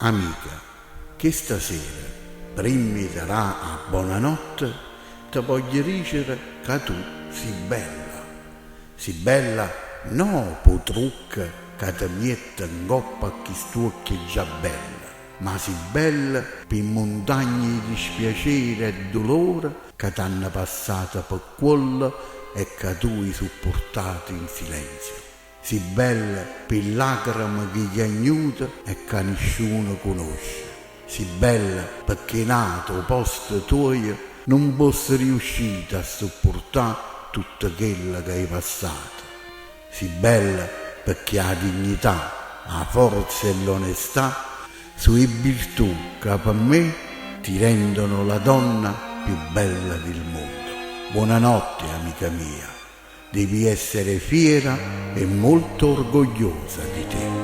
Amica, chesta sera, primma 'e te dà 'a bonanotte, te voglio dicere ca tu si' bella. Si' bella no p' 'o trucco ca te miette 'ncopp' a chist'uocchie già belle, ma si' bella p' 'e muntagne 'e dispiacere e dulore ca t'hanno passato pe' cuollo e ca tu 'e suppurtato in silenzio. Si' bella p' 'e llacreme ch'hê chiagnuto e ca nisciuno cunosce. Si' bella pecché n'ato 'o posto tuojo nun fosse riuscito a suppurtà tutto chello ca hê passato. Si' bella pecché 'a dignità, 'a forza e l'onestà so' 'e virtù ca pe' me ti rendono la donna più bella del mondo. Buonanotte amica mia. Devi essere fiera e molto orgogliosa di te.